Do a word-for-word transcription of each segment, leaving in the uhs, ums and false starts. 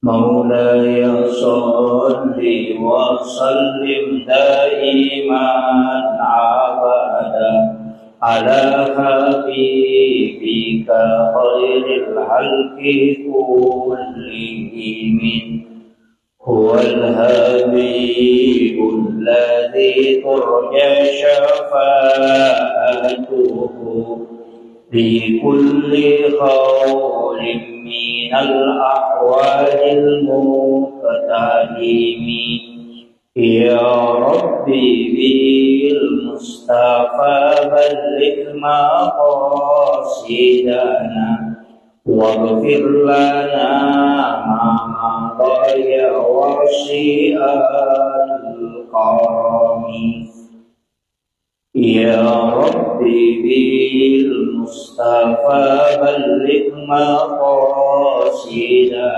مولاي صل وسلم دائما أبدا على حبيبك خير الخلق كلهم. هو الحبيب الذي ترجى شفاعته في كل هول من الأحوال المقتحم. يا رب بالمصطفى بلغ مقاصدنا واغفر لنا ما مضى يا واسع الكرم. يا رب بالمصطفى بلغ مقاصدنا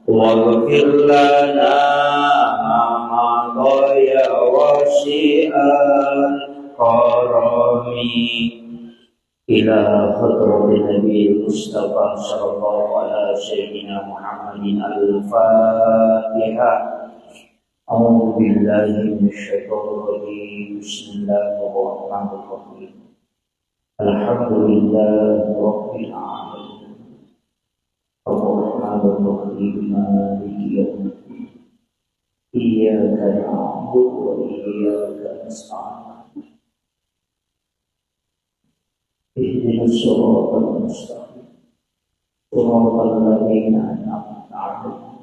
واغفر لنا ما مضى يا واسع الكرم. إلى حضرة النبي المصطفى صلى الله على سيدنا محمد الفاتحة. أعوذ بالله من الشيطان الرجيم. بسم الله الرحمن الرحيم. الحمد لله رب العالمين. الرحمن الرحيم. مالك يوم الدين. إياك نعبد وإياك نستعين. اهدنا الصراط المستقيم. صراط الذين أنعمت عليهم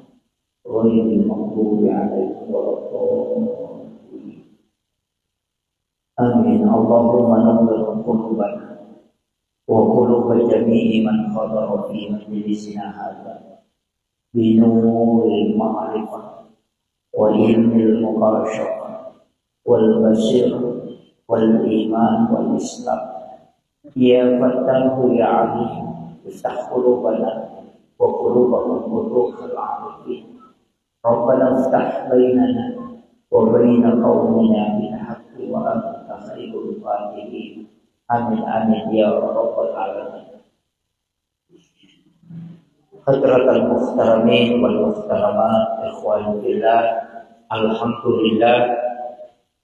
غير المغضوب عليهم ولا الضالين. آمين. اللهم نور قلوبنا وقلوب جميع من حضر في مجلسنا هذا بنور المعرفة وعلم المباشرة والبصيرة والإيمان والإسلام. يا فتاح يا عليم، افتح قلوبنا وقلوبهم فتوح العارفين. ربنا افتح بيننا وبين قومنا بالحق وأنت خير الفاتحين. آمين، آمين يا رب العالمين. حضرة المحترمين والمحترمات، إخواني في الله، الحمد لله،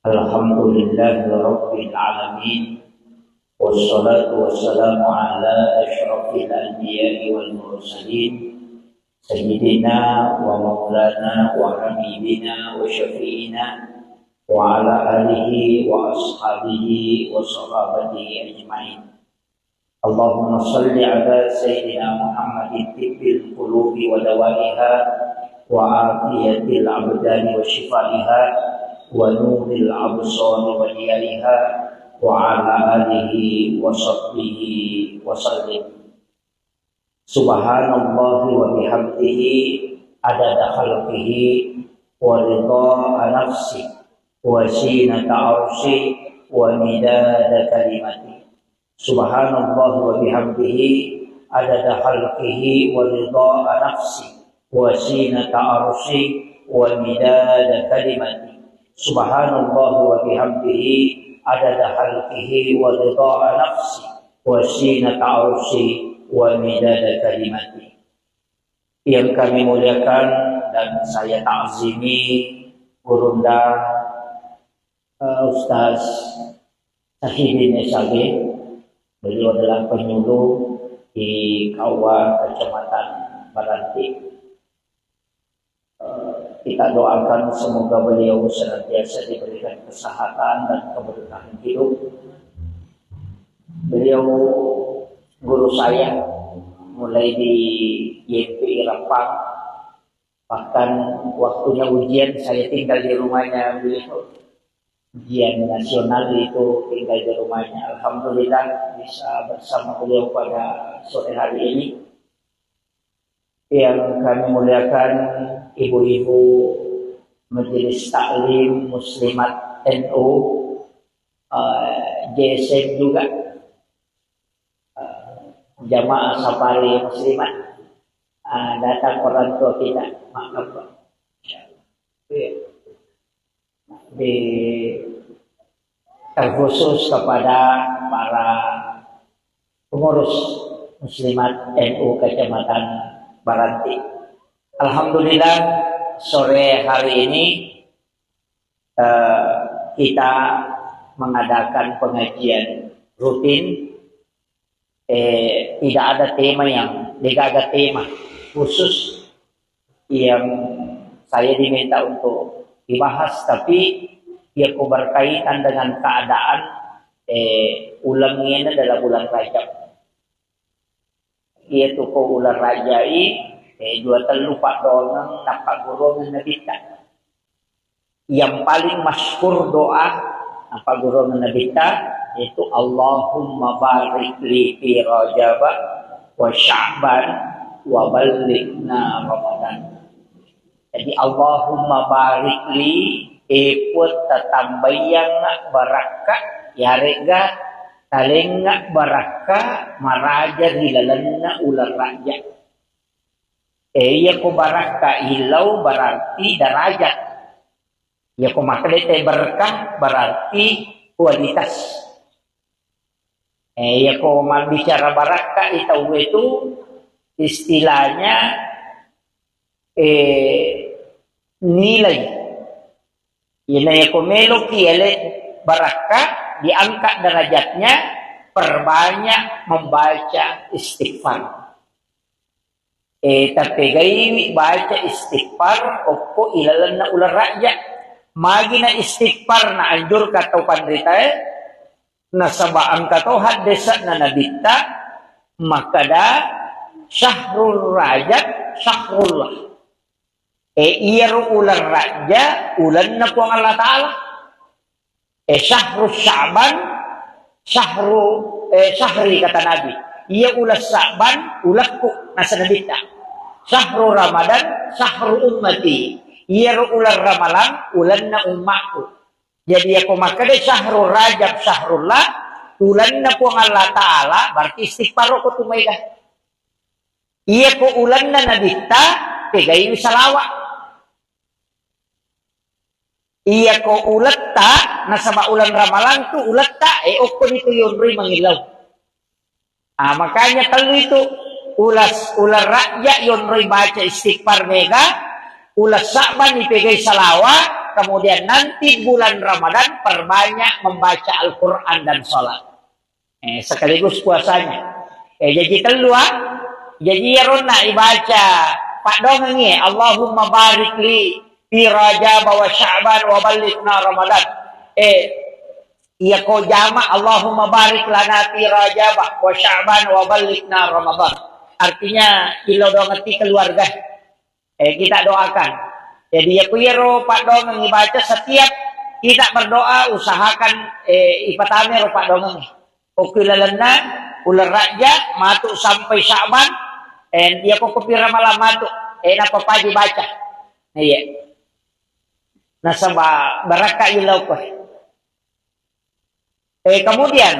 الحمد لله رب العالمين، والصلاة والسلام على أشرف الأنبياء والمرسلين، سيدنا ومولانا وحبيبنا وشفيعنا وعلى آله وأصحابه وصحابته أجمعين. اللهم صل على سيدنا محمد طب القلوب ودوائها وعافية الأبدان وشفائها ونور الأبصار وضيائها وعلى آله وصحبه وسلم. سبحان الله وبحمده عدد خلقه ورضاء نفسه وزينة عرشه ومداد كلمته. سبحان الله وبحمده عدد خلقه ورضاء نفسه وزينة عرشه ومداد كلمته. سبحان الله وبحمده عدد خلقه ورضاء نفسه وزينة عرشه ومداد كلمته. Yang kami muliakan dan saya takzimi, Gurunda, eh, Ustaz Sahidin S A G. Beliau adalah penyuluh di K U A Kecamatan Baranti. Eh, kita doakan semoga beliau senantiasa diberikan kesehatan dan keberkahan hidup. Beliau guru saya mulai di Y P I Rempang. Bahkan waktunya ujian saya tinggal di rumahnya beliau. Ujian nasional itu tinggal di rumahnya. Alhamdulillah bisa bersama beliau pada sore hari ini. Yang kami muliakan ibu-ibu Majelis Taklim Muslimat N U, eh, J S M juga, eh, jamaah safari muslimat, eh, datang orang tua kita, maklum, Pak. Iya. Di, terkhusus kepada para pengurus muslimat N U Kecamatan Baranti. Alhamdulillah, sore hari ini, eh, kita mengadakan pengajian rutin. Eh, tidak ada tema yang, tidak ada tema khusus yang saya diminta untuk dibahas, tapi ia berkaitan dengan keadaan, eh, uleng ini adalah bulan Rajab. Iyatu ko uleng Rajai, eh, dua tellu paddongeng nappagguruang Nabitta. Yang paling masyhur doa nappagguruang Nabitta itu, "Allahumma barik li fi Rajab wa Sya'ban wa ballighna Ramadan." Jadi, "Allahumma barik li," e Puang, tatambaiangnga barakka, yaregga talengnga barakka maraja ri lalenna uleng Rajab. E, iyako barakka illau berarti derajat. Iyako makkeda te berkah berarti kualitas. E, iyako mabbicara barakka i tauwe tu istilahnya, eh, nilai. Ina yako meloki ele barakka, diangkat derajatnya, perbanyak membaca istighfar. Eh, tapegaiwi baca istighfar okko ilalenna uleng Rajab. Magina istighfar na anjurka tau panritae, nasaba engka to haddesa'na Nabitta makkeda, "Syahrul Rajab syahrullah." E, iyaro uleng Rajja ulenna Puang Allah Ta'ala. E, syahru Sya'ban, syahru, e, syahri, kata Nabi. Iya uleng Sya'ban, ulekku, nasa Nabitta. Syahru Ramadan, syahru ummati. Iyaro uleng Ramalang, ulenna ummakku. Jadi, yako makkeda syahru Rajab, syahrullah, ulenna Puang Allah Ta'ala, berarti istighfar ko tu maega. Iyako ulenna Nabitta, pegaiwi salawa. Iyako uletta, nasaba uleng Ramalang tu uletta, e, okkoni tu yonroi mangillau. Ah, makanya tellu itu, ulas, uleng Rajja yonroi baca istighfar mega, uleng Sya'ban ipegai salawa, kemudian nanti bulan Ramadan perbanyak membaca Al-Quran dan sholat. Eh, sekaligus puasanya. Eh, jaji tellu, ah. Jaji iyaronna ibaca paddongengi, "Allahumma barik li fi Rajab wa Sya'ban wa ballighna Ramadan." Eh, iyako jama, "Allahumma barik lana fi Rajab wa Sya'ban wa ballighna Ramadan." Artinya, ilodongeti keluarga. Eh, kita doakan. Jadi, ya, ku iyaro paddongeng ibaca, setiap kita berdoa, usahakan, eh, ipatame ro paddongeng. Okko ilalenna uleng Rajja, matu sampai Sya'ban, eh, ya, ko kopi Ramalang matu, eh, napapaji baca. Iya. Nasaba barakka ilauko. Eh, kemudian,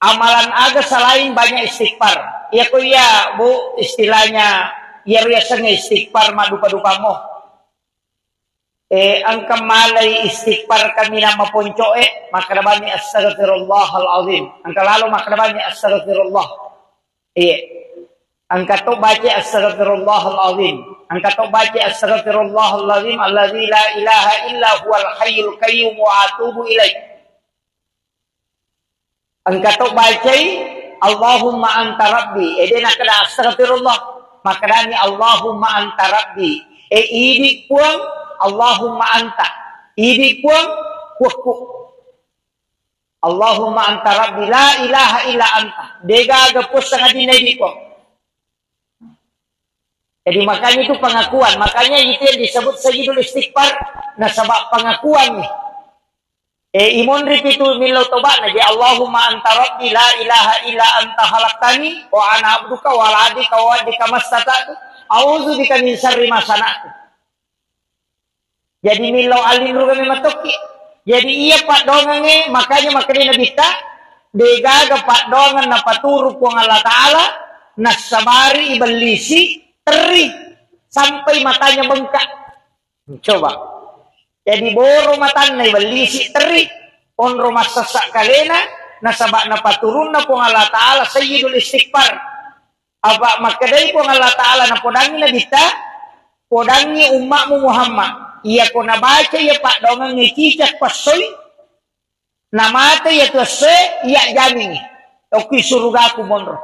amalan aga selain banyak istighfar? Iya ko iya, Bu, istilahnya, iya ro yasengnge istighfar maddupa-dupamo. Eh, engka malai istighfar kaminang maponco'e, makkeda bani, "Astaghfirullahal azim." Engka lalo makkeda bani, "Astaghfirullah." Iya. Engka to baca, "Astaghfirullahal azim." Engka to baca, "Astaghfirullahal azim alladzi la ilaha illa huwal hayyul qayyum wa atubu ilaih." Engka to bacai, "Allahumma anta rabbi." Eh, de nakkeda, "Astaghfirullah." Makkedani, "Allahumma anta rabbi." Eh, idi Puang, Allahumma anta. Idi Puang, kuakku. "Allahumma anta rabbi la ilaha illa anta." Degaga puang sangadinna idi Puang. Jadi, makanya itu pengakuan. Makanya itu yang disebut sayyidul istighfar, nasaba pengakuan nih. Eh, imonri pitu millau toba'na, jadi, "Allahumma anta rabbi la ilaha illa anta khalaqtani wa ana abduka wa ala ahdika wa wa'dika mastata'tu. A'udzu bika min syarri ma sana'tu." Jadi millau alinruga memang tokki. Jadi iya paddongengnge, makanya makkeda Nabitta, degaga paddongeng napaturu Puang Allah Ta'ala, nassabari ibellisi terri sampai matanya bengkak. Coba. Jadi boro matanna ibellisi terri, onro massessa kalena, nasaba napaturunna Puang Allah Ta'ala sayyidul istighfar. Apa makkedai Puang Allah Ta'ala, napodangi Nabitta, podangi umma'mu Muhammad, iyako nabaca iya paddoangeng cicak passoi, namate iya tu essoe, iya jamingi okki surugaku monro.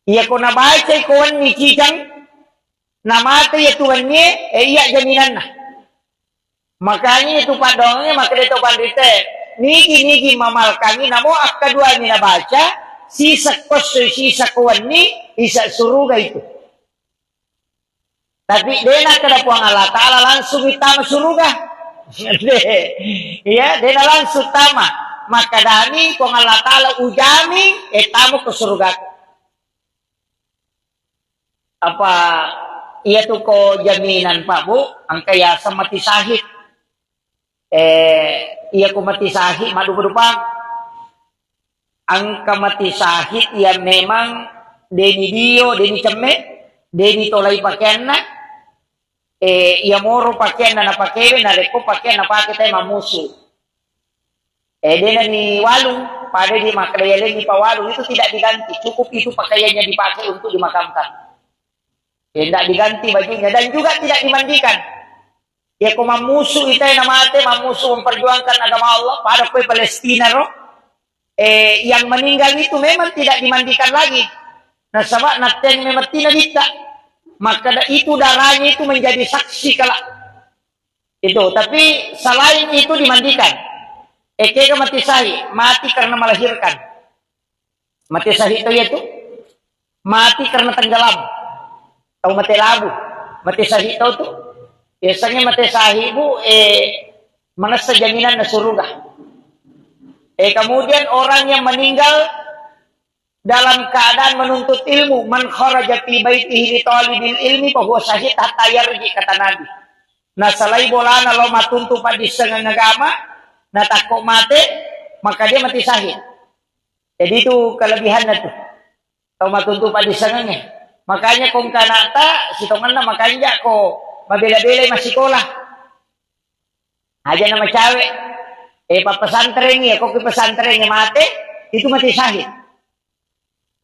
Iyako nabacai ko wenni cicang, namate iya tu wennie, e, iya jaminanna. Makanya itu paddoangengnge makkeda to panrita, nigi-nigi mamalkangi, namo akkaduami nabaca, sisakko esso, sisakko wenni, isa suruga itu. Tapi dena kada Puang Allah Ta'ala langsung tama suruga. Iya, dena langsung tama. Makkedami Puang Allah Ta'ala, ujami, e, tama ke suruga. Apa iya tu ko jaminan, Pak, Bu, engka yaseng mati syahid. Eh, iya ko mati syahid, maddupa-dupang. Engka mati syahid yang memang deni dio, deni cemme, deni tolai pakaianna, eh, iya moro pakaianna napakewe, narekko pakaian napake tai mammusu. Eh, dena ni walung, pada di makkeda yalengi pa walung, itu tidak diganti. Cukup itu pakaiannya dipakai untuk dimakamkan. Eh, tidak diganti bajunya dan juga tidak dimandikan. Ya, ko mammusu itai namate, mammusu memperjuangkan agama Allah, pada kue Palestina ro. Eh, yang meninggal itu memang tidak dimandikan lagi. Nasaba natteni memang tina ditta. Maka da-, itu darahnya itu menjadi saksi kelak. Itu, tapi selain itu dimandikan. Eh, kega mati syahid, mati karena melahirkan. Mate syahid tau iya tu? Mati karena tenggelam. Tau mate labu. Mate syahid tau tu? Biasanya mate syahid, Bu, eh, manessa jaminan na suruga. Eh, kemudian orang yang meninggal dalam keadaan menuntut ilmu, "Man kharaja fi baitihi li talibil ilmi fa huwa syahid hatta yarji," kata Nabi. Nasalai bolana lao matuntu paddissengeng agama, natakko mate, maka dia mati syahid. Jadi itu kelebihanna tu. Tau matuntu paddissengengnge. Makanya ko engka anakta, sitongenna makanja ko mabela-belai massikola. Aja na macawe. Eh, pappesantrengi, ya, ko ki pesantrengi mate, itu mati syahid.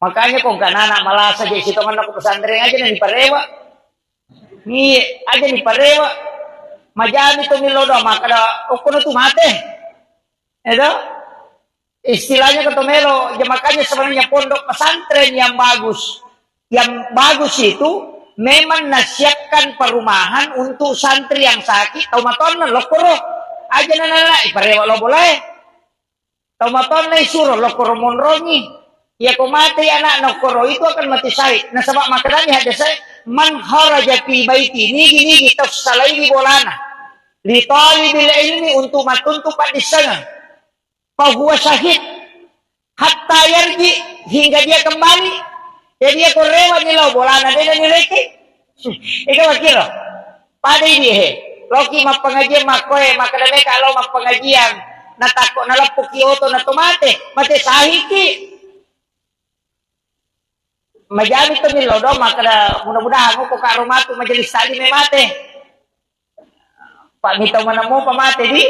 Makanya ko engka anak malasa je sitongenna ko pesantren aja na diparewa. Iya, aja diparewa. Majani to millo doang, makkeda okkono tu mate. Itu istilahnya ketomelo, ya, makanya sebenarnya pondok pesantren yang bagus, yang bagus itu memang nasiapkan perumahan untuk santri yang sakit, tau matonna lokkoro, aja nana iparewa lo bolae, tau matonna isuro lokkoro monrongi, ya, ko mate anak nokkoro itu akan mati syahid. Nasaba makkedani hadis saya, "Man kharaja fi baiti," nigi-nigi tau salaiwi bolana, "li talibil ilmi," untuk matuntu paddissengeng. Fahuwa syahid hatta yarji, hingga dia kembali. Jadi, iya ko rewa ni lao bolana, de na ni reke. Ega wakiro. Pada ini he. Loki mappengajian makkoe, makkeda meka lao mappengajian. Natakko naleppuki oto na to mate, mate sahiki. Majani to millo do, makkeda mudah-mudahan ko karo matu majelis taklim mate. Pak mita mana mau pamate di.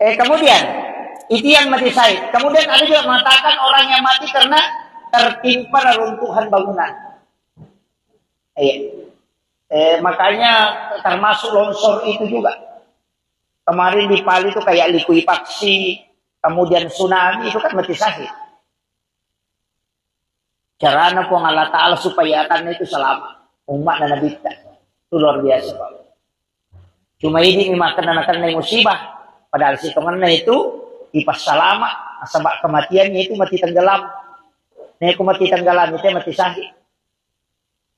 Eh, kemudian itu yang mati syahid. Kemudian ada juga mengatakan orang yang mati karena tertimpa reruntuhan bangunan. Iya. Eh, makanya termasuk longsor itu juga. Kemarin di Palu itu kayak likuifaksi, kemudian tsunami itu kan mati syahid. Carana Puang Allah Ta'ala supaya atanna itu selamat. Umatna Nabitta. Itu luar biasa, Pak. Cuma ini memang kena-kena musibah. Padahal sitongenna itu ipassalama. Nasaba kematiannya itu mati tenggelam. Nah, aku mati tenggelam itu mati syahid.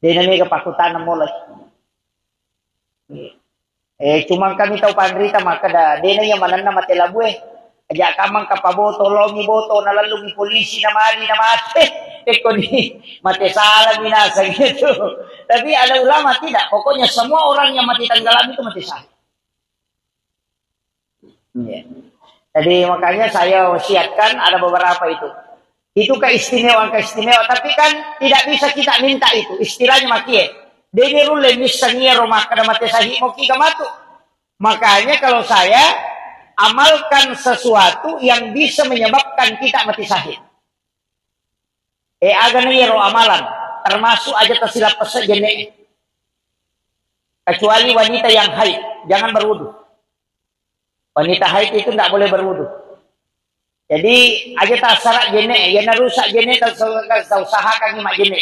Dia namanya kepakutana mulai. Eh, cuma kami tau panrita makkeda, dena iya manenna mate labue. Aja kamang kapaboto, longi boto, nalallungi polisi, namali, namate. Eko ni, mate salah minasa gitu. Tapi ada ulama tidak. Pokoknya semua orang yang mati tenggelam itu mati syahid. Iya. Jadi makanya saya wasiatkan ada beberapa itu. Itu keistimewaan-keistimewaan, tapi kan tidak bisa kita minta itu. Istilahnya makie. Deni rulle misseng iyaro makkeda mate sahih moki gamatu. Makanya kalau saya Amalkan sesuatu yang bisa menyebabkan kita mati syahid. Eh, aga na iyaro amalan, termasuk aja tasilappessa jenne. Kecuali wanita yang haid, jangan berwudu. Wanita haid itu ndak boleh berwudu. Jadi, aja tassara jenne, ya narusak jenne, tau, tau usahakan majenne.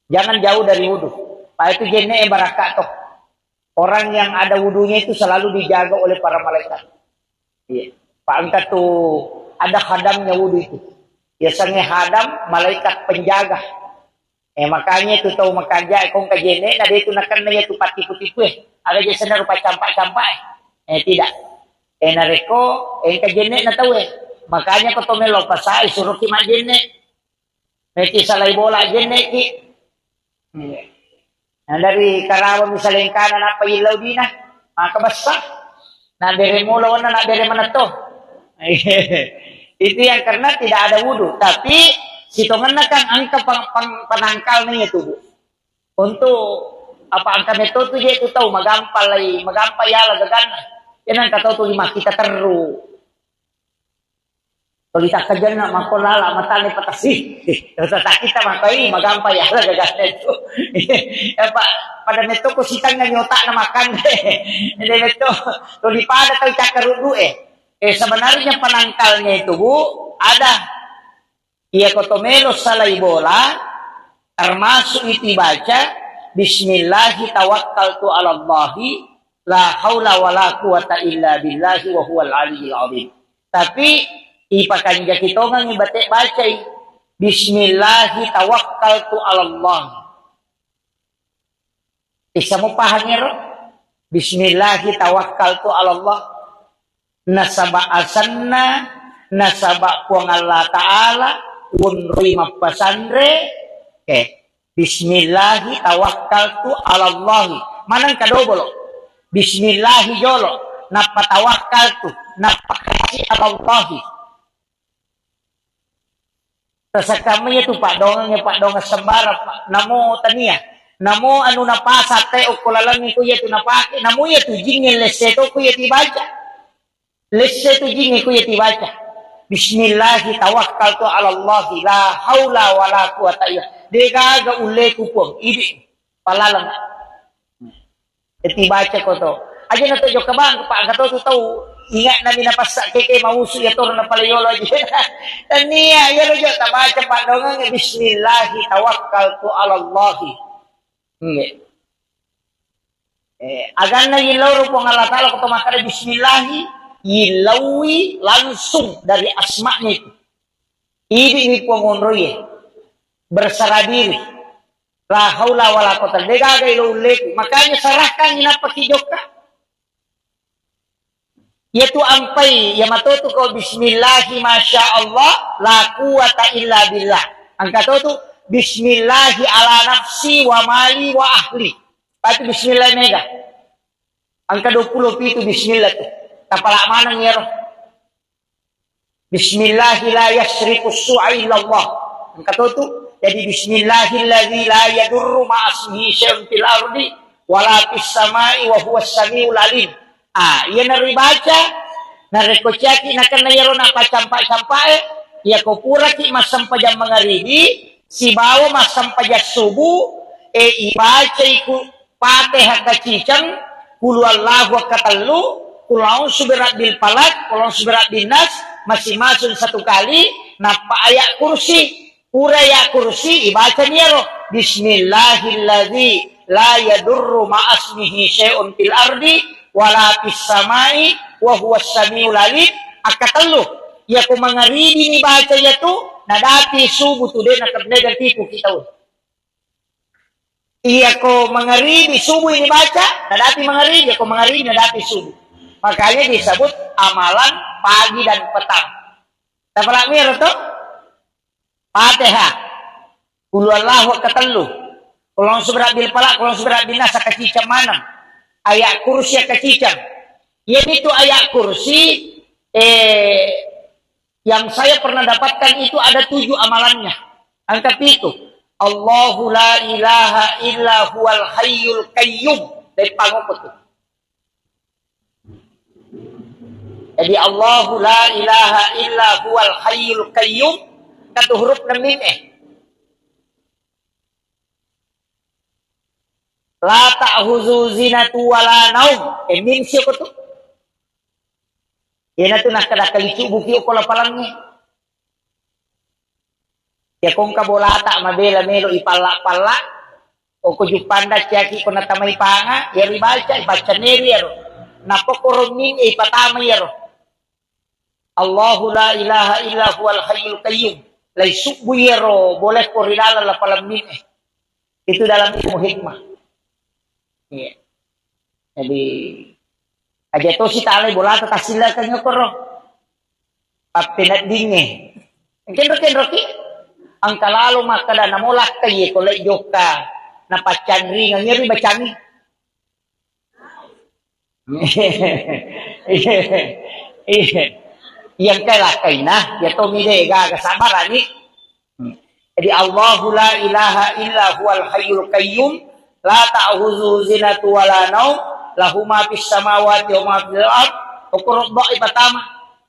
Jangan jauh dari wudu. Pak itu jenne barakka toh. Orang yang ada wudunya itu selalu dijaga oleh para malaikat. Iya. Pak engka tu ada khadamnya wudu itu. Biasanya khadam malaikat penjaga. Eh, makanya tu tau makanja, eh, kong kajenne na de tu nakenna ya tu patipu-tipu eh. Ada je sana rupa campak-campak eh. Eh, tidak. Eh, nareko, eh, kajenne na tau eh. Makanya ko to melo pasai suruh ki majenne. Meki salai bola jenneki. Iya. Nah, dari Karawang misalnya kana napa illau dina, maka besar. Nah, bere mula wana, nah, bere menetto. Itu yang karena tidak ada wudu. Tapi sitongenna kan angka peng, peng, penangkalnya itu, Bu. Untuk apa angka metode je itu tahu, magampang lai, magampang ya lah gaganna. Jangan kata tu lima kita teru. Tuli takkajenna mako lala matane patasi. Rasa kita mako i magampa ya lah gagana itu. Ya, Pak, pada metto ko sitang nyotak na makan. Ini metto tuli pada tuli cakkaruddu eh. Eh, sebenarnya penangkalnya itu, Bu, ada. Iya ko to melo salai bola, termasuk itu baca, "Bismillahi tawakkaltu 'alallahi, la haula wala quwata illa billahi wa huwal aliyyil azim." Tapi ipakanjaki tongengngi bate bacai, "Bismillahi tawakkaltu 'alallahi." Bisa mupahang ero? "Bismillahi tawakkaltu 'alallah." Nasaba asenna, nasaba Puang Allah Ta'ala, wonroi mappasanre, eh, "Bismillahi tawakkaltu 'alallahi." Maneng kadobolo. "Bismillahi" jolo, nappa "tawakkaltu", nappa kasi "'alallahi". Tasakamma iya tu paddongeng, paddongeng sembarang, Pak. Namo tania. Namo anu napasa te okko lalengnge ko iya tu napake. Namo iya tu jingnge lesse to ko iya tu ibaca. Lesse tu jingnge ko iya tu ibaca. "Bismillahi tawakkaltu 'alallahi la haula wala quwata illa." Degaga ulleku, Puang. Idi palaleng. Eti baca ko to. Aja na to jokka bang, Pak, engka to tu tau ingat nami napassa keke mausu ya toro na pale yolo aja. Tania, ya lo jokka baca paddongeng, "Bismillahi tawakkaltu 'alallahi." Nggih. Eh, aganna yillau ro Puang Allah Ta'ala ko to makkada "Bismillahi", yillaui langsung dari asma'nya itu. Idi ni Puang onroye. Berserah diri. La haula wala quwata, de gaga ilo ulleku. Makanya serahkan inappa ki jokka. Iya tu ampai, iya matotu ko bismillahi masya Allah, la quwata illa billah. Angka to tu bismillahi ala nafsi wa mali wa ahli. Patu bismillah mega. Angka dua puluh pitu bismillah tu. Tapala maneng iyaro. Bismillahi la yasrifu su'a illallah. Engka to tu. Jadi bismillahilladzi la yadurru ma'asmihi syai'un fil ardi wala fis sama'i wa huwas samiul alim. Ah, iya naribaca, narekko ciaki nakenna iyaro napacampa-campae, iya ko puraki massempajang mangaribi, sibawa massempajang subuh, e, ibacai ku Fatihah kaciceng, Qul huwallahu katellu, Qul a'udzu birabbil falaq, Qul a'udzu birabbin nas, masing-masing satu kali, nappa ayat kursi. Pura ayat kursi, ibaca niyaro, "Bismillahilladzi la yadurru ma'asmihi syai'un fil ardi wala fis samai wa huwas samiul alim." Akkatellu. Iya ko mangaribi ni baca iya tu, nadapi subuh tu, de na, de na tipu kita. Iya ko mangaribi subuh ini baca, nadapi mangaribi, iya ko mangaribi nadapi subuh. Makanya disebut amalan pagi dan petang. Tapalak miro to? Fatihah. Qul huwallahu katellu. Qul a'udzu birabbil falaq, Qul a'udzu birabbin nas, kaciceng maneng. Ayat kursi kaciceng. Iya itu ayat kursi, eh, yang saya pernah dapatkan itu ada tujuh amalannya. Angka pitu. Allahu la ilaha illa huwal hayyul qayyum. Dari pangoko tu. Jadi Allahu la ilaha illa huwal hayyul qayyum, katu huruf na mim eh. La ta'khuzuhu sinatun wa la naum. Eh, mim sio ko tu. Iyana tu nakkada kalicu buki ko lapalangnge. Iya ko engka bolata mabela melo ipalla-palla, oko juppanda ciaki ko natamai panga, iyaro ibaca, ibaca neri iyaro. Nappa koro mim e ipatama iyaro. Allahu la ilaha illa huwal hayyul qayyum. Laisubbu iyaro boleh ko ri dalam lapalang mim e. Itu dalam ilmu hikmah. Iya. Jadi, aja tosi talai bolata tassillakeng koro. Pappeneddingnge. Kenro-kenroki. Engka lalo makkada namolakkai ko lai jokka. Napaccanringang iyaro bacangi. Iya. Iya, engka lakkaina, iya tomi de gaga sabarani. Jadi Allahu la ilaha illa huwal hayyul qayyum, la ta'khuzuhu sinatun wa la naum, lahu ma fis samawati wa ma fil ard. Okoro doa pertama.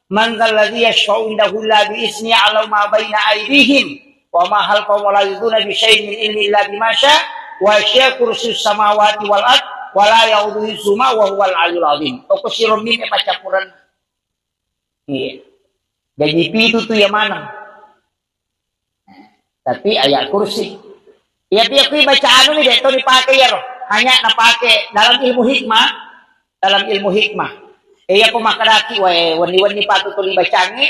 Man dzalladzi yasyfa'u indahu illa bi idznihi, ya'lamu ma baina aidihim wa ma khalfahum wa la yuhituna bi syai'in min ilmihi illa bima sya, wa sya kursiyus samawati wal ard, wa la ya'uduhu hifzuhuma wa huwal aliyyul azim. Oko siro mim e paccappuran. Iya. Jadi pitu tu iya maneng. Tapi ayat kursi. Iya, tapi aku baca anu ni, de' to dipake iyaro. Hanya napake dalam ilmu hikmah, dalam ilmu hikmah. Iya, ko makkadaki wae, wenni-wenni patu tuli bacangi.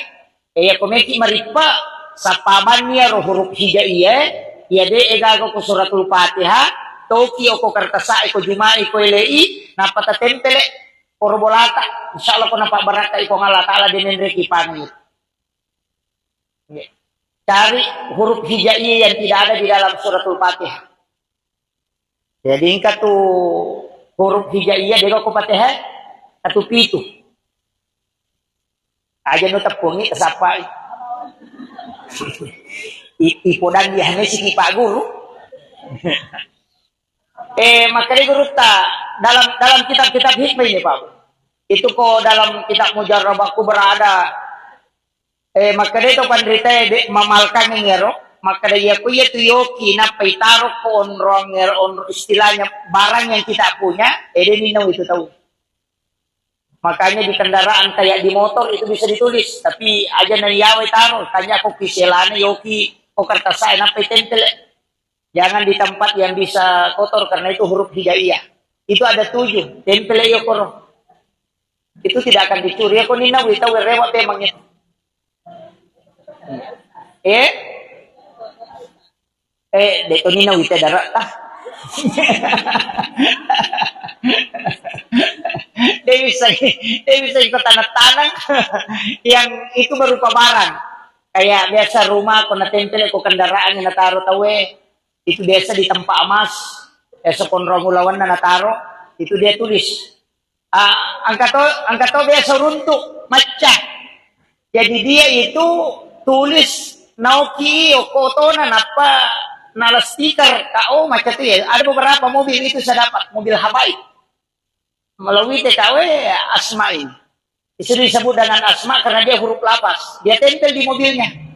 Iya, ko meki marippa, sappabanni iyaro huruf hijaiyah, iya de' egaga ko suratul Fatihah, toki oko kertasa'e ko jumai ko elei, nappa tatempele koro bolata. Insyaallah ko napabbarakkai Puang Allah Taala de' menreki pangi. Cari huruf hijaiyah yang tidak ada di dalam suratul Fatihah. Jadi engka tu huruf hijaiyah de' ko Fatihah, atu pitu. Aja no teppungi, tasappai. I, ipodan dia hanya si Pak Guru. Eh, makanya gurutta dalam, dalam kitab-kitab hikmah ini, Pak. Itu ko dalam kitab Mujarrabah Kubra ada. Eh, makkeda to panritae de' mamalkang ero, makkeda iya ko iya tu yoki nappa itaro ko onroang ero, onro istilahnya barang yang kita punya, eh, de' ninau itu tau. Makanya di kendaraan kayak di motor itu bisa ditulis, tapi aja na iyawa itaro, tanya ko kiselana yoki, ko kertas saya nappa itempel. Jangan di tempat yang bisa kotor karena itu huruf hijaiyah. Itu ada tujuh, tempel iyo koro. Itu tidak akan dicuri. Iya ko ninau ita rewa memang itu. Eh? Eh, de' to ninau ita darat lah. De' bisa, de' bisa ikut tanah-tanah yang itu berupa barang. Kayak biasa rumah ko natempel ko kendaraan yang nataro tawe. Itu biasa di tempat emas, biasa konrong ulawanna nataro, itu dia tulis. Ah, engka to, engka to biasa runtu, macca. Jadi dia itu tulis naoki okko otona nappa nala stiker, K O macca tu ya. Ada beberapa mobil itu saya dapat, mobil habaib. Melalui T K W Asma ini. Itu disebut dengan Asma karena dia huruf lapas. Dia tempel di mobilnya.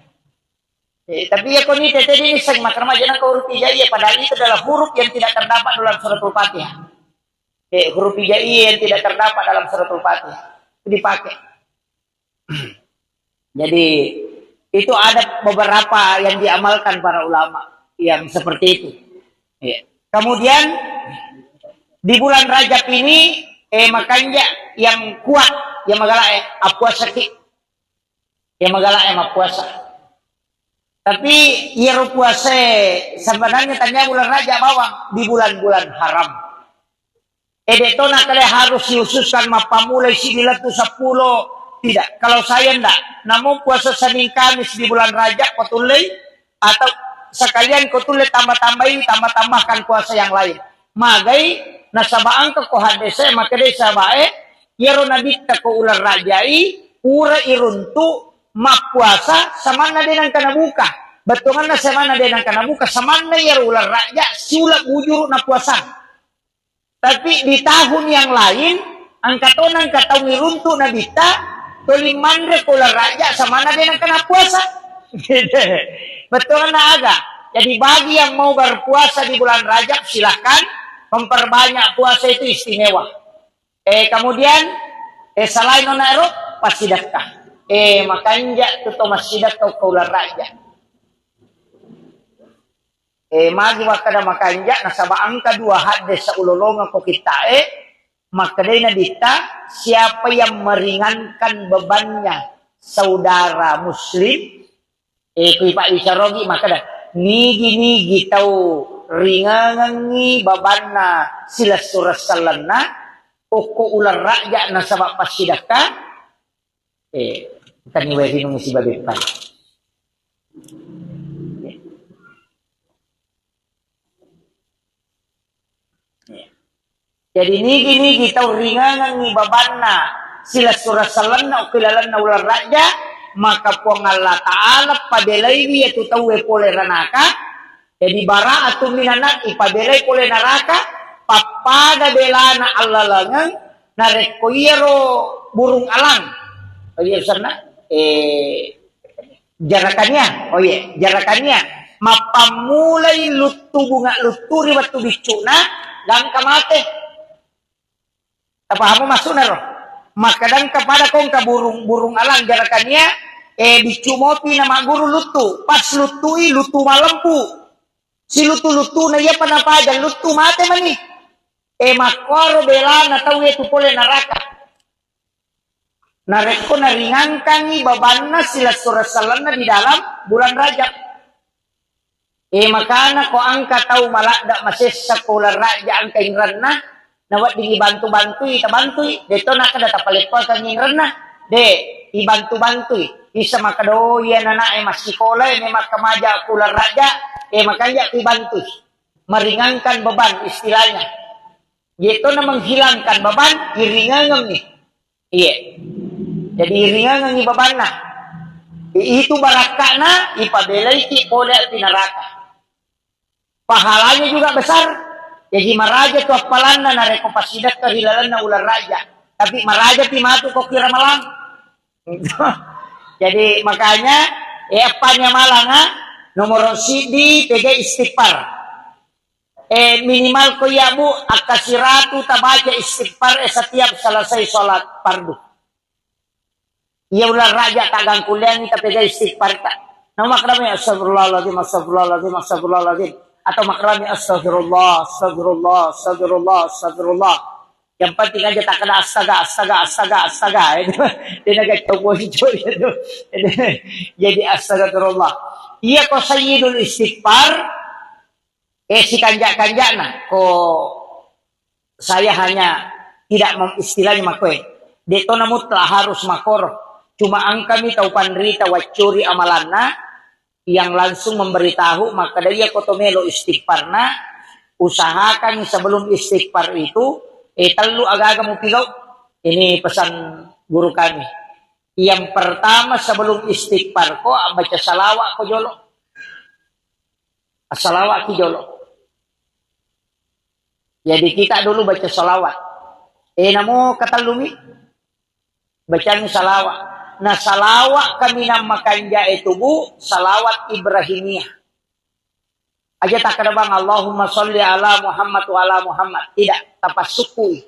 Eh, tapi iya ko ni tete ini seng makan aja nang huruf hijaiyah, padahal itu adalah huruf yang tidak terdapat dalam suratul Fatihah. Eh, huruf hijaiyah yang tidak terdapat dalam suratul Fatihah. Itu dipakai. Jadi, itu ada beberapa yang diamalkan para ulama yang seperti itu. Ya. Kemudian, di bulan Rajab ini, eh, makanja yang kuat, yang magala, eh, apuasaki. Yang magala, eh, mapuasa. Tapi, iyaro puasa sebenarnya tanya bulan Rajab bawang di bulan-bulan haram. Eh, de' to nakale harus dikhususkan mappammulai sibilang tu sepuluh. Tidak. Kalau saya ndak, namun puasa Senin Kamis di bulan Rajab ko tullei, atau sekalian ko tullei tambah-tambahi, tambah-tambahkan puasa yang lain. Magai nasaba engka ko hadese makkeda sabae, iyaro nabitta ko uleng Rajai, pura iruntu mappuasa samanna de' nengka nabuka. Bettuanna samanna de' nengka nabuka, samanna iyaro uleng Raja siuleng bujuru napuasang. Tapi di tahun yang lain, engka to nengka taung iruntu nabitta, Tuli manre ko uleng Rajab, samana de nengka nappuasa. Betul na aga? Jadi bagi yang mau berpuasa di bulan Rajab, silahkan memperbanyak puasa itu istimewa. Eh, kemudian, eh, selain nona ero, passidekka. Eh, makanja tu to massidekka ko uleng Rajab. Eh, magi makkeda makanja, nasaba engka dua hadis ulolongeng ko kitta e, makkedai Nabitta, siapa yang meringankan bebannya saudara muslim, eh, kui pabbicarogi makkeda, nigi-nigi tau ringangengi babanna silessureng sellenna, okko uleng Rajab nasaba passidekka, eh, engkani wae rinung sibawa beppa. Jadi nigi-nigi tau ringangengi babanna silessureng sellenna okko ilalenna uleng Rajab, maka Puang Allah Ta'ala pabelaiwi iyatu tauwe pole ranaka. Jadi bara'atun minan nar, ipabelai pole naraka, pappada belana allalengeng, narekko iyaro burung alang, oh iya, senna, eh, Jarakania, oh iya, jarakania. Mappammulai luttu bunga luttu ri wettu biccu'na, gangka mate. Tapahamu maksudna ro? Makkadangka pada kongka burung, burung alang jarakania, eh, biccu mopi na magguru luttu. Pas luttui, luttu malempu. Siluttu-luttuna iyapa napaja luttu mate mani. Eh, makkoro belana tau itu pole naraka. Narekko naringangkangi babanna silessureng sellenna di dalam bulan Rajab. Eh, makana ko engka tau maladda masessa ko uleng Rajab engka inrenna, naweddingi bantu-bantui, tabantui. Deto nakkeda tapaleppakangi inrenna. De, ibantu-bantui. Bisa makkeda, oh, iya nanae massikola, eh, memang kamaja ko uleng Rajab, eh, makanja ibantui. Meringankan beban istilahnya. Yaitu menghilangkan beban, iringangengi. Iya. Jadi iringangengi bebanna. I-, itu barakka'na, ipabelaiki pole api neraka. Pahalanya juga besar. Jadi maraja tu appalanna narekko passidekka ri lalenna uleng Rajab. Tapi maraja pi matu ko ki Ramalang. Jadi makanya, eh, appanya malanga, nomor siddi pega istighfar. Eh, minimal ko iya, Bu, akka siratu tabaca istighfar, eh, setiap selesai sholat fardu. Iya uleng Rajab taggangkulleangi tapega istighfar ta. Nama makkadami astagfirullahaladzim, astagfirullahaladzim, astagfirullahaladzim. Atau makkadami astagfirullah, astagfirullah, astagfirullah, astagfirullah. Yang penting aja takkeda astaga, astaga, astaga, astaga. Dia naga coba itu. Jadi astagfirullah. Iya ko sayyidul istighfar, eh, sikanja-kanjana ko saya hanya tidak mem-, istilahnya makoe. Deto na mutlak harus makoro. Cuma engkami tau panrita waccuri amalanna, yang langsung memberitahu, makkeda iya ko to melo istighfarna, usahakan sebelum istighfar itu, eh, tellu agaga mupigau. Ini pesan guru kami. Yang pertama, sebelum istighfar ko, baca salawat ko jolo. Assalawat ki jolo. Jadi kita dulu baca salawat. Eh, namo katellumi. Bacang salawat. Nah, salawat kaminang makanja'e tu, Bu, salawat Ibrahimiyah. Aja takkeda bang, Allahumma salli ala Muhammad wa ala Muhammad. Tidak, tapassukkui.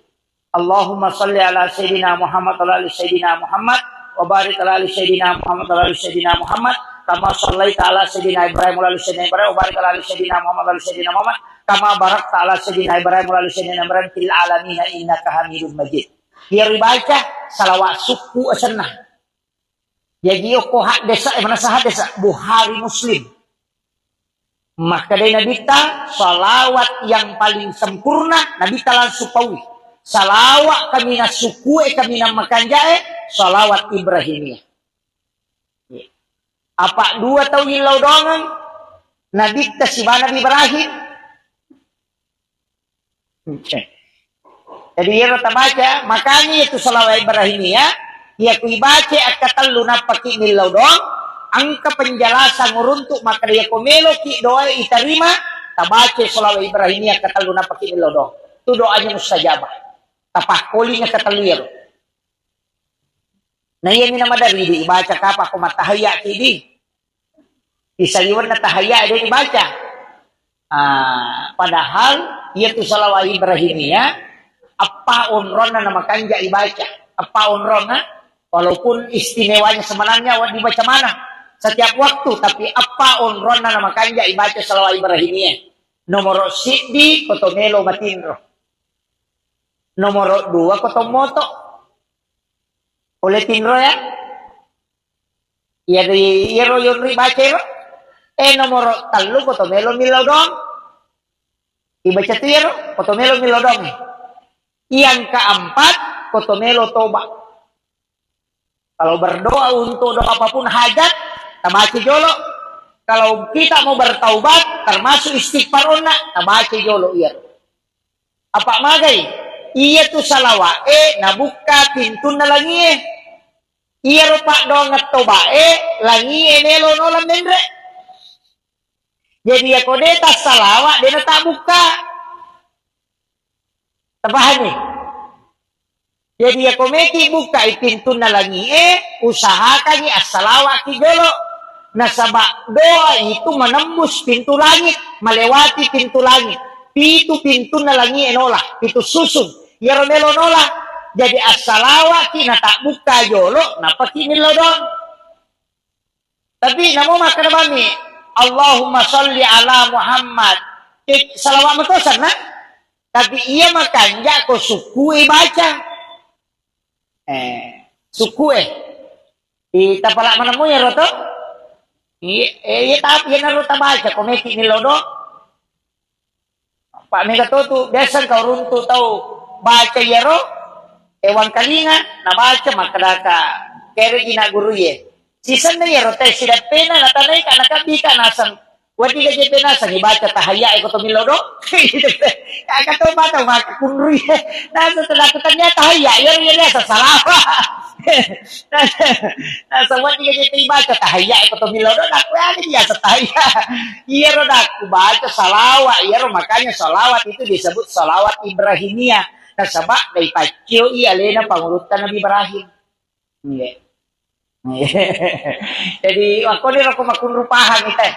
Allahumma salli ala Sayyidina Muhammad wa ala ali Sayyidina Muhammad, wa barik ala ali Sayyidina Muhammad wa ala ali Sayyidina Muhammad, kama sallaita ala Sayyidina Ibrahim wa ala ali Sayyidina Ibrahim, wa barik ala ali Sayyidina Muhammad wa ala ali Sayyidina Muhammad, kama barakta ala Sayyidina Ibrahim wa ala ali Sayyidina Ibrahim fil alamin innaka Hamidum Majid. Iya ribaca salawat sukku asenna. Jaji okko haddesa, eh, manessa haddesa, Bukhari, Muslim. Makkedai Nabitta, salawat yang paling sempurna, Nabitta langsung paui. Salawat kaminang sukkue, kaminang makanjae, salawat Ibrahimiyah. Apa dua tau illau doangeng, Nabitta siba Nabi Ibrahim. Jadi iyaro tabaca, makanya itu salawat Ibrahimiyah, iya ku ibaca akkatellu nappaki millau doang, engka penjelasan uruntuk, maka iya ko meloki doa itarima, tabaca salawat Ibrahimiyah akkatellu nappaki millau doang. Itu doanya mustajabah. Tapakkolinga katellu iyaro. Na iyami na maderri di ibaca kapang ko mattahayya ki di. Isaliwenna tahayya de ibaca. Ah, padahal iyatu salawat Ibrahimiyah, eppa onronna na makanja ibaca. Eppa onronna, walaupun istimewanya sebenarnya wa-, dibaca maneng setiap waktu, tapi eppa onronna na makanja ibaca salawat Ibrahimiyah. Nomoro siddi, ko to melo matinro. Nomoro dua, ko to moto. Pole tinro ya. Iyaro, iyaro yonri baca ero. Eh, nomoro tellu, ko to melo millau doang. Ibaca tu iyaro, ko to melo millau doang. Yang keempat, ko to melo toba. Kalau berdoa untuk doa apapun hajat, tabaca jolo. Kalau kita mau bertaubat, termasuk istighfar onna, tabaca jolo iyaro. Apa magai? Iyatu salawa'e nabukka pintunna langie. Iyaro paddoangeng tobae, langie melo nola menre. Jadi, yako de tassalawa, de natabukka. Tapahami? Jadi, yako meki bukkai pintunna langie, usahakangi assalawaki jolo. Nasaba doa itu menembus pintu langit, melewati pintu langit. Pitu pintunna langie nola, pitu susun. Iyaro melo nola. Jadi, assalawaki natabukka jolo, napaki millau doang. Tapi namo makkeda bami, "Allahumma sholli ala Muhammad." Eh, salawat matosanna. Tapi iya makanja ko sukku e baca. Eh, sukku e. Di tapala manemu ya roto? Iya, eh, iya tapi iya naro tabaca ko meki millau do. Pak mega to tu, biasa engka uruntu tau baca iyaro, eh, wangkalinga, nabaca, makkedaka, "Kereji na guru ye." Sisenna iyaro te sidappena, natanai ka, nakabbi ka, naseng, "Wadi gaje pe naseng, ibaca tahayya e ko to millau do?" Kaka to mata maka kunrui. Naseng tadaku tania tahayya, iyaro iya biasa salawa. Nasaba diga je ibaca tahayya e ko to millau do, nakku agi biasa tahayya. Iyaro nakku baca salawat, iyaro makanya salawat itu disebut salawat Ibrahimiyah. Nasaba dai paccio i alena pangulutta Nabi Ibrahim. Iya. Jadi, wakkoni roko makunru pahang ita.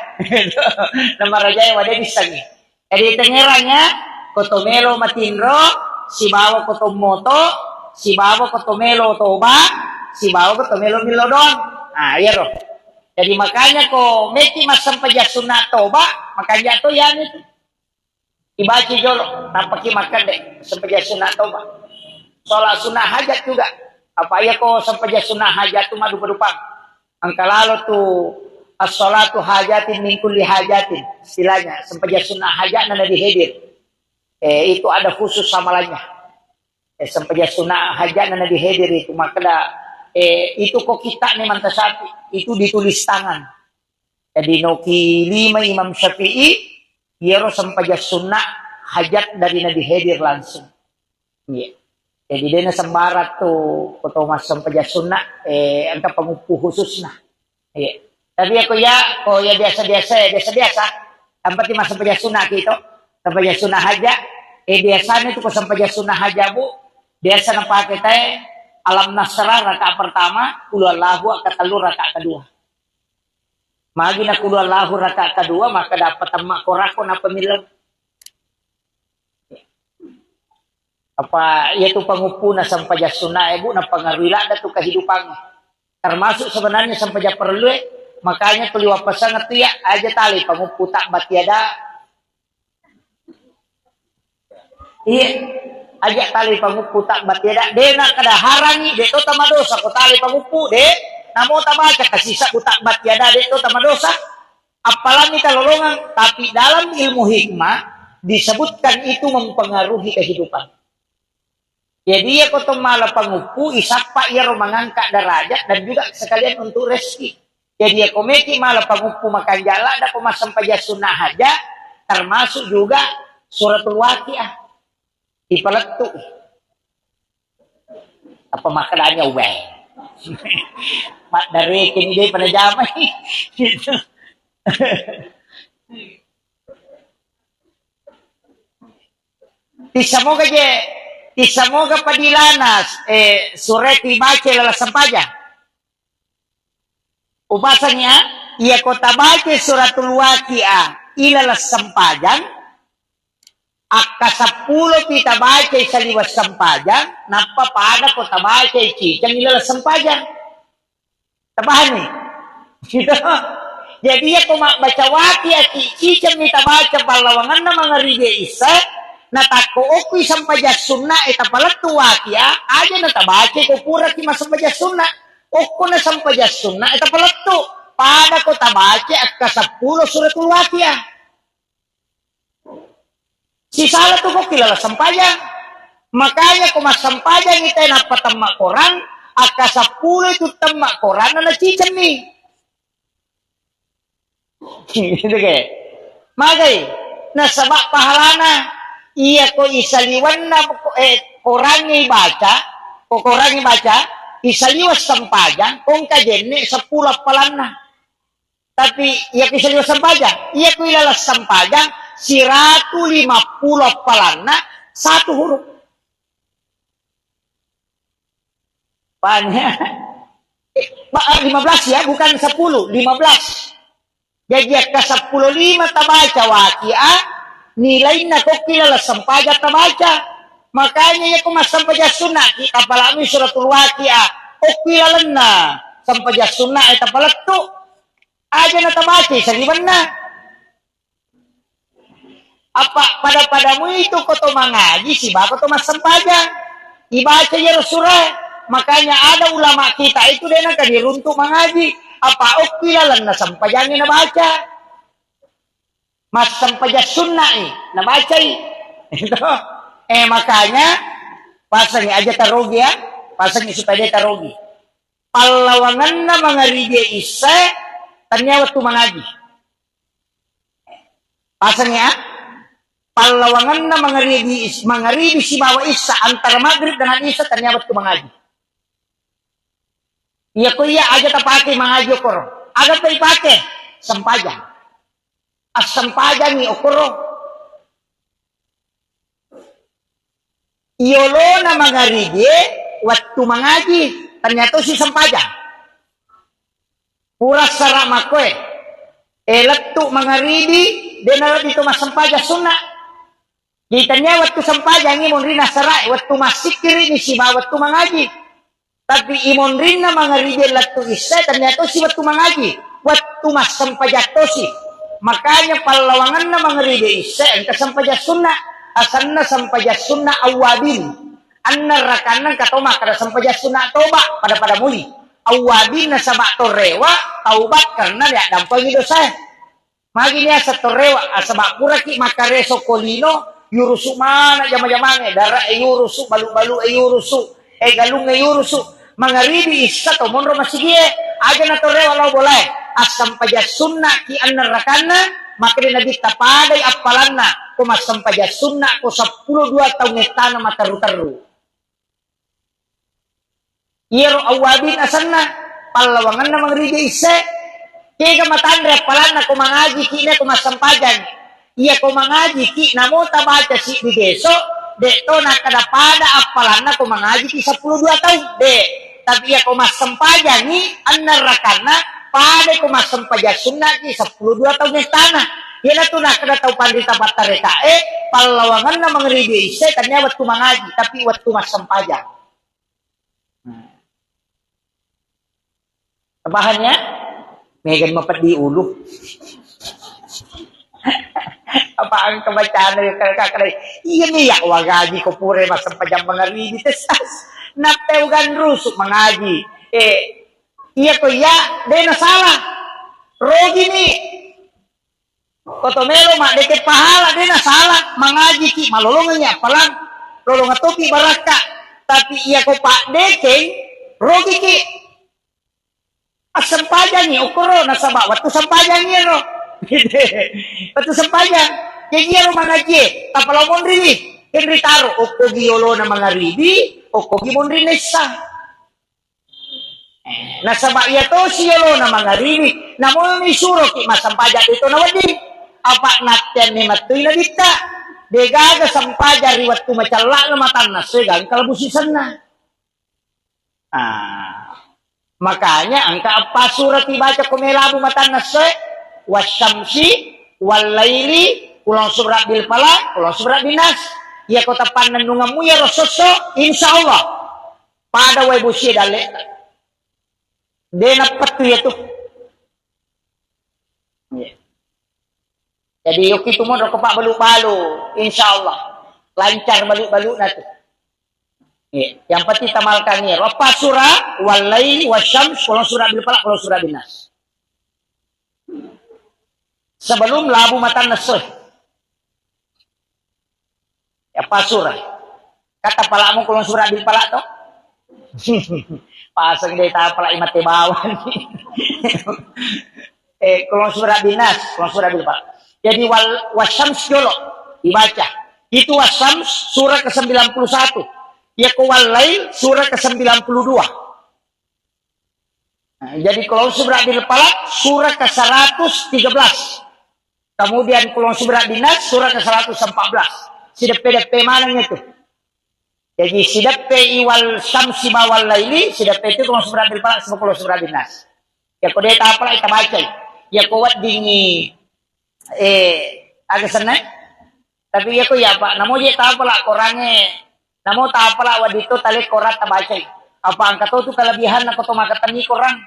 Nama rajae wade dissengi. Jadi, tengerangnya, ko to melo matinro, sibawa ko to moto, sibawa ko to melo toba, sibawa ko to melo millau doang. Nah, iyaro. Jadi, makanya ko meki massempajang sunna toba, makanya to yani tu. Ibaca jolo, tappaki makkede, sempajang sunna toba. Sholat sunnah hajat juga. Apa iya ko sempajang sunna hajat tu madupa-dupang. Engka lalo tu as-sholatu hajatin min kulli hajatin, istilahnya, sempajang sunnah hajatna Nabi Khidir. Eh, itu ada khusus amalannya. Eh, sempajang sunnah hajatna Nabi Khidir itu, makkeda, eh, itu ko kita nih mantasapi, itu ditulis tangan. Jadi noki lima Imam Syafi'i, iyaro sempajang sunnah hajat dari Nabi Khidir langsung. Iya. Jadi, dena sembarang tu, ko to massempajang sunna, eh, engka panguppu khususna. Iya. Tapi ya, ko ya, ko ya biasa-biasa, ya biasa-biasa. Tanpa ti massempajang sunna ki to, sempajang sunna haja. Eh, biasanya tu ko sempajang sunna haja, Bu, biasa napake tae Alam Nasrah rakaat pertama, Qul Huwallahu rakaat tellu rakaat kedua. Magi na Qul Huwallahu rakaat kedua, maka dapat temma korako na pemileng. Apa iya tu panguppuna sempajang sunna e, Bu, napengaruhi ladda tu kehidupan. Termasuk sebenarnya sempajang perlu e, makanya tu liwa pesan tu ya, aja tali panguppu tabbat yada. Iya, aja tali panguppu tabbat yada. De na kada harangi, de to tamadosa ko tali panguppu, de. Namo tabaca kasisa ku tabbat yada, de to tamadosa. Apalagi talolongang, tapi dalam ilmu hikmah disebutkan itu mempengaruhi kehidupan. Jadi, iya ko to mala panguppu, isappa iyaro mangangkat derajat dan juga sekalian untuk rezeki. Jadi, iya ko meki mala panguppu makanja ladda ko massempajang sunnah haja, termasuk juga suratul Waqiah. Ipalettu. Apa makkedanya, weh. Maddareke ni de pada jamai. Gitu. Tissamoga je, tissamoga padilana, eh, sure tibaca lala sempajang. Upasang ya, iya ko tabacai suratul Waqiah ilaleng sempajang, akka seppulo pi tabacai saliweng sempajang, nappa pada ko tabacai ciceng ilaleng sempajang. Tapahanni? Gitu. Jadi iya ko mabbaca Waqiah ki ciceng mi tabaca pallawangenna mangaribi isya, natakko okki sempajang sunna e tapalettu Waqiah, aja na tabacai ko pura ki massempajang sunna. Okko na sempajang sunna e tapalettu, pada ko tabaca akka seppulo suratul Waqiah. Sisala tu kokki laleng sempajang. Makanya ko massempajang ita nappa temma Quran, akka seppulo itu temma Quran na cicemmi. Gitu ke. Magai, nasaba pahalana iya ko isaliwenna, eh, Quran ibaca, ko Quran ibaca, isaliweng sempajang, kongka jenne seppulo appalanna. Tapi iya ko isaliweng sempajang, iya ko ilaleng sempajang, siratu lima puluh appalanna, satu huruf. Banyak. Ba-, lima belas ya, bukan sepuluh, lima belas. Jadi akka seppulo lima tabaca Waqiah, nilainna kokki laleng sempajang tabaca. Makanya iya ko massempajang sunna ki, tapalami suratul Waqiah, okki lalenna sempajang sunna e tapalettu. Aja na tabacai saliwenna. Apa pada-padamu itu ko to mangaji sibawa ko to massempajang. Ibaca iyaro sura. Makanya ada ulama kita itu de naka diruntu mangaji. Apa okki lalenna sempajangi nabaca. Massempajang sunna i nabacai. Itu. Eh, makanya pasangi aja tarogi ya. Pasangi supaya de tarogi. Pallawangenna mangaribi isya, tania wettu mangaji. Pasang ya, pallawangenna mangaribi is-, mangaribi sibawa isya, antara maghrib dengan isya, tania wettu mangaji. Iya ko iya aja tapake mangaji okoro. Aga pa ipake? Sempajang. Assempajangi okoro. Iyolona mangaribie wettu mangaji, tania tosi sempajang. Pura sara makkoe, e, lettu mangaribi, de nalebbi to massempajang sunna. Jadi tania wettu sempajangi monrina sarae, wettu massikkiri ni sibawa wettu mangaji. Tapi imonrinna mangaribi lettu isya, tania tosi wettu mangaji, wettu massempajang tosi. Makanya pallawangenna mangaribi isya engka sempajang sunna, asanna sempajang sunna awwabin. Anna rakanna engka to makkada sempajang sunna toba, pada-pada muli. Awwabin nasaba torewa taubat karena diaddampengi dosae. Magi niaseng torewa, asaba puraki makkareso ko lino, yurusu mana jama-jamange, dara e yurusu, balu-balu e yurusu, e galung e yurusu. Mangaribi isya to monro masigie, aja na torewa lao bolae. Assampajang sunna ki anna rakanna, makkeda Nabitta padai appalanna, ko massampajang sunna ko seppulo dua taung ettana materru-terru. Iyaro awwabin asenna, pallawangenna mangribi isse. Kega matanre appalanna ko mangajiki na ko massampajang. Iya ko mangajiki namo tabaca siddi beso, de to nakkeda pada appalanna ko mangajiki seppulo dua taung. De. Tapi iya ko massempajangi, anna rakanna, pada ko massempaja sunnaki seppulo dua taung ettana. Iyanatu nakkeda tau panrita pattarekae, pallawangenna mangribi isse, tania wettu mangaji, tapi wettu massempajang. Paham ya? Megan mapeddi ulu. Apa engka bacana ya, kakak, kakak. Iya nih ya, wagaji ko pura massempajang mangribi tesas. Nappeugan rusu mangaji. Eh, iya ko iya, dena salah. Rogi nih. Ko to melo maddeke pahala, de nasala, mangajiki, malolongengngi appalang, lolongeng topi barakka. Tapi iya ko paddekeng, rogiki. Assempajangi okkoro, nasaba wettu sempajangi ero. Wettu sempajang. Jadi ero mangajie, tappa lao monriwi. Kenri taro, okkogi yolona mangaribi, okkogi monri nessa. Eh, nasaba iya tosi yolona mangaribi, namomi suroki massempajang itu nawedding. Apa natteanni mettui Nabitta, degaga sempajang ri wettu macella'na matanna, sue gangka labu sisenna. Ah. Makanya engka eppa surati baca ko melabu matanna essoe, wasyamsi, wallaili, kulong surabbil falaq, kulong surabbil nas. Iya ko tapannennungemmu iyaro esso, insya Allah pada wae bosie dalle. De nappettu iyatu. Iya. Jadi yokki tu modro ko pabbalu-balu, insya Allah lancar balu-baluna tu. Iya. Yang penting tamalkan iyaro eppa sura, wallaili, wasyams, kulong surabbil falaq, kulong surabbil nas. Sebelum labu matanna essoe. Ya, eppa sura. Kata palamu kulong surabbil falaq to? Paseng de tapalai mate bawang. Eh, kulong surabbil nas, kulong surabbil falaq. Jadi wal, wasyams jolo dibaca. Itu wasyams surah ke sembilan puluh satu. Ya ko wallail surah ke sembilan puluh dua. Nah, jadi kulong surabbil falaq surah ke seratus tiga belas. Kemudian kulong surabbil nas surah ke seratus empat belas. Sideppe-deppe maneng itu. Jadi sideppe iwal syamsi bawal laili, sideppe itu kulong surabbil falaq sama kulong surabbil nas. Ya ko de tapalai tabacai. Ya ko weddingi eh aga senna. Tapi iya ko iya, Pak, namo je tapala korangnge, namo tapala wedding to tale korang tabacai. Apa engka to tu kelebihanna ko to makkatenni korang.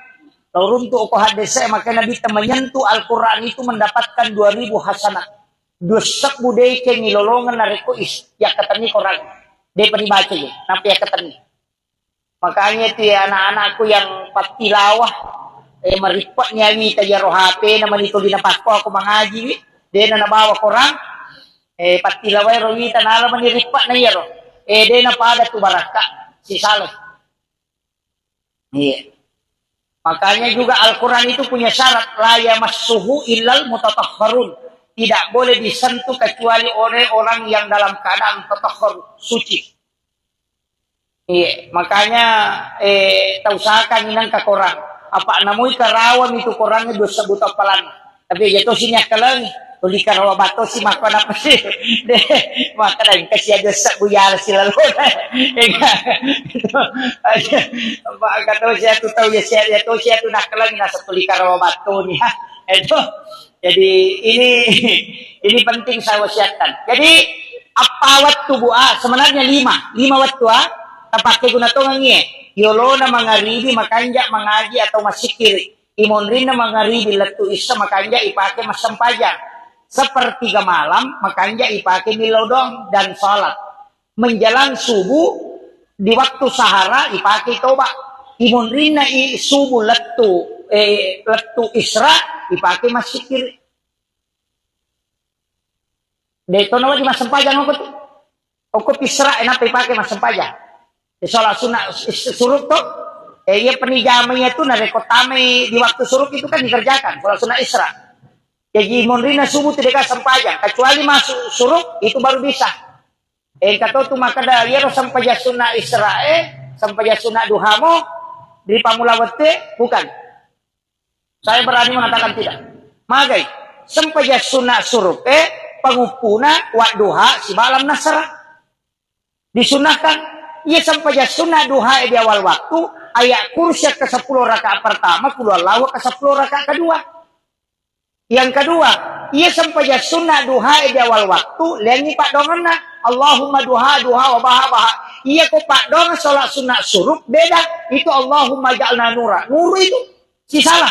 Lo runtu ko haddese, makanya Nabitta menyentuh Al-Quran itu mendapatkan dua ribu hasanat. Dua sebbu deceng ilolongeng narekko is, yakkatenni korang. Depa dibaca je, nappa yakkatenni. Makanya itu ya anak-anakku yang pattilawah, eh, marippa'ni awita iyaro H P na mani tuli napakko aku mangaji wi, dena nabawa korang, eh, pattilawai ro wita nala mani rippa'na iyaro. Eh, dena pada tu barakka, sisala. Iya. Makanya juga Al-Quran itu punya syarat, la yamassuhu illal mutatahharun. Tidak boleh disentuh kecuali oleh orang yang dalam keadaan tatahhar, suci. Iya, makanya, eh, tausahakan inang ka korang. Apa namui karawang itu korangnya dua sebut apalan. Tapi aja to sini akkalengi. Tuli karawa batto si maka napa sih? Deh, maka dah kasih aja sebut ya si lalu. Enggak. Apa kata saya tu tahu ya saya ya tu saya tu nak kelengi nasa tuli karawa batto nih. Itu. Jadi ini ini penting saya wasiatkan. Jadi apa waktu bu ah sebenarnya lima, lima waktu ah tapake guna tongengi. Yolona mangaribi makanja mangaji atau masikiri. Imonrinna mangaribi lettu issa makanja ipake massempajang. Sepertiga malam makanja ipake millau doang dan salat. Menjelang subuh di waktu sahara ipake toba. Imonrinna i subuh lettu eh, lettu isra ipake massikiri. De to nawedding massempajang okko tu. Okko pisra e nappa ipake massempajang. Di sholat sunnah is- suruk to. Eh, iya penijama iya tu narekko tamai di waktu suruk itu kan dikerjakan sholat sunnah isra. Jadi monrinna subuh tu deka sempajang kecuali masuk suruk itu baru bisa. Engka to tu makkeda iyaro sempajang sunnah isra e, sempajang sunnah duhamo ri pamula wette bukan. Saya berani mengatakan tidak. Magai, sempajang sunnah surupe, panguppuna, wadduha, sibalam nasara. Disunnahkan, iya sempajang sunnah duha di awal waktu, ayat kursi ke sepuluh rakaat pertama, kulhuwallahu ke sepuluh rakaat kedua. Yang kedua, iya sempajang sunnah duha di awal waktu, lengi paddoangenna. Allahumma duha, duha, wa baha, baha. Iya ko paddoangeng sholat sunnah suruk, beda. Itu Allahumma ja'alna nura. Nuru itu. Sisala.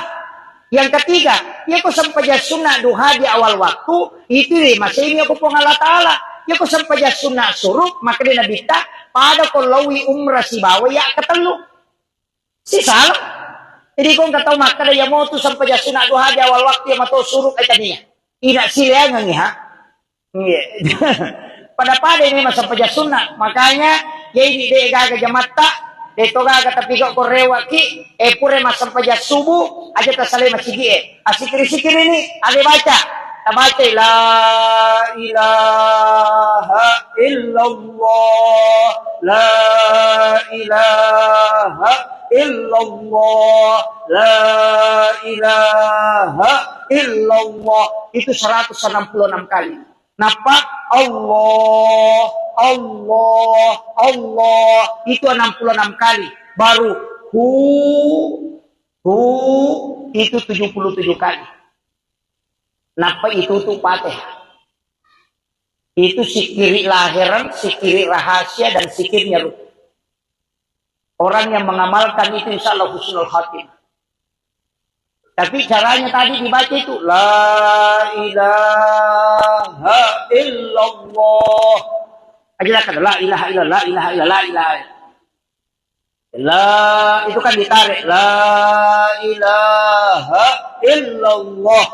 Yang ketiga, iya ko sempajang sunnah duha di awal waktu, itu deh, masih ini aku Puang Allah Ta'ala. Iya ko sempajang sunnah suruk, maka dia Nabi ta, pada ko lawi umrah sibawa ya ketellu. Sisala. Jadi ko nggak tahu maka dia mau tu sempajang sunnah duha di awal waktu yang mau suruk eh tania. Ina sileangan ha. Iya. Pada-pada ini masa pejah sunnah. Makanya, jadi de gaga jamatta, de to gaga tapi kok korewaki, eh pure masa pejah subuh, aja tasale masigi eh. Asikiri-sikiri ini, ada baca. Tabaca la ilaha illallah, la ilaha illallah, la ilaha illallah. Itu seratus enam puluh enam kali. Nappa Allah, Allah, Allah, itu enam puluh enam kali. Baru Hu, hu, itu tujuh puluh tujuh kali. Nappa itu tu Fatihah. Itu sikiri lahiran, sikiri rahasia, dan sikirnya ruh. Orang yang mengamalkan itu insya Allah husnul khatimah. Tapi caranya tadi dibaca itu la ilaha illallah. Aja lah, la ilaha illallah, la ilaha illallah, la ilaha. La, itu kan ditarik. La ilaha illallah.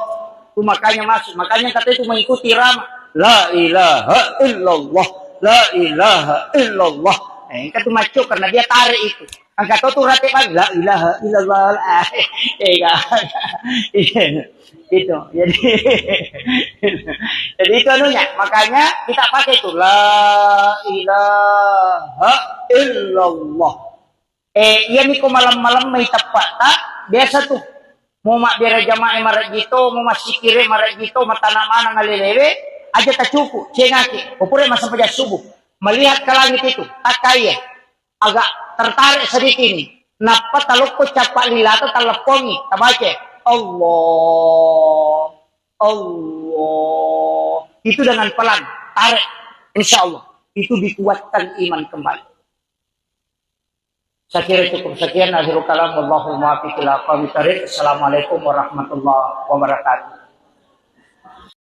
Itu makanya masuk. Makanya kata itu mengikuti irama. La ilaha illallah. La ilaha illallah. Eh, kan itu masuk karena dia tarik itu. Angkat tu rate balik. La ilaha illallah. Eh, kan. Iya. Gitu. Jadi, jadi itu anunya. Makanya kita pakai itu. La ilaha illallah. Eh, iya niko malam-malam mai teppa'ta, biasa tu. Mau mabbere jamaah marajito, mau massikire marajito, matana manang alelewe, aja tacuku, cengaki. Popure massempajang subuh. Melihat ke langit itu, takaiye. Agak tertarik sedikit ini. Nappa talokko cappa lilata taleppongi, tabaca. Allah, Allah. Itu dengan pelan, tarik. Insya Allah. Itu dikuatkan iman kembali. Saya kira cukup sekian, akhirul kalam, wallahul muwaffiq ila aqwamit thariq. Assalamualaikum warahmatullahi wabarakatuh.